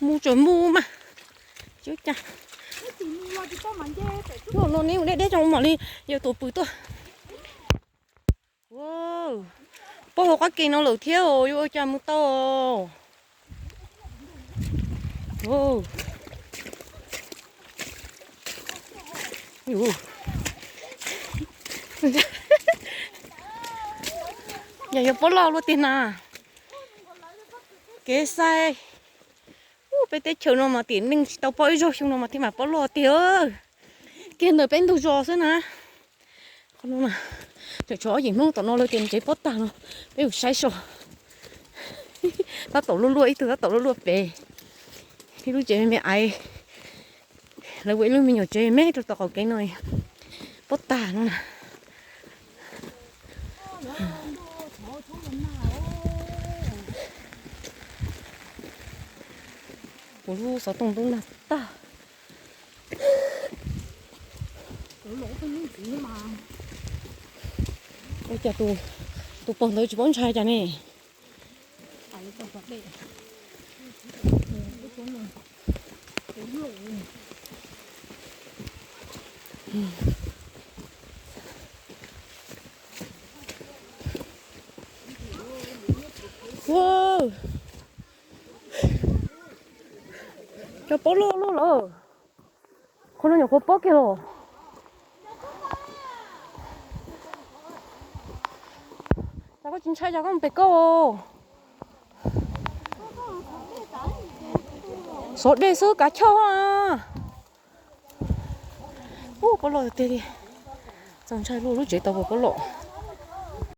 Mus tsuas mus mas. Tsis ua cas. Ua no neb mus deb deb tso mam li yawg tuam pw tuaj. Poob hauv qab ke no lawm thiab, yuav ua cas mus tau. Yog, yog pob loj luaj tiag na. Kev xav, peb teb chaws no mas tiam neej tsis tau pob ib zaug xyoo no mas thiaj mam pob loj tiag. Kiag ntawm peb ntug zos xwb na. Tseem tshuav ob yim hnub tom no lawv tias tsev pob tag no, peb mus saib so. Tab tom luaj luaj ib tug, tab tom luaj luaj pem. Ib lub tsev me me aiv, lawv ua ib lub me nyuam tsev me rau tom qaum kev no, pob tag no na. Kuv lub xov tooj ntub nag tag. Ua cas tus pog ntawd tsis paub ntshai cas ne? Cov pob loj loj lawm. Qhov no nyuam qhuav pob kiag los. Cas koj tsis ntshai, cas koj mus pem koj? Xov dej xwb kav chawj a. Ub, pob loj tiag li. Txaus ntshai, lub lub tsev tau pob loj.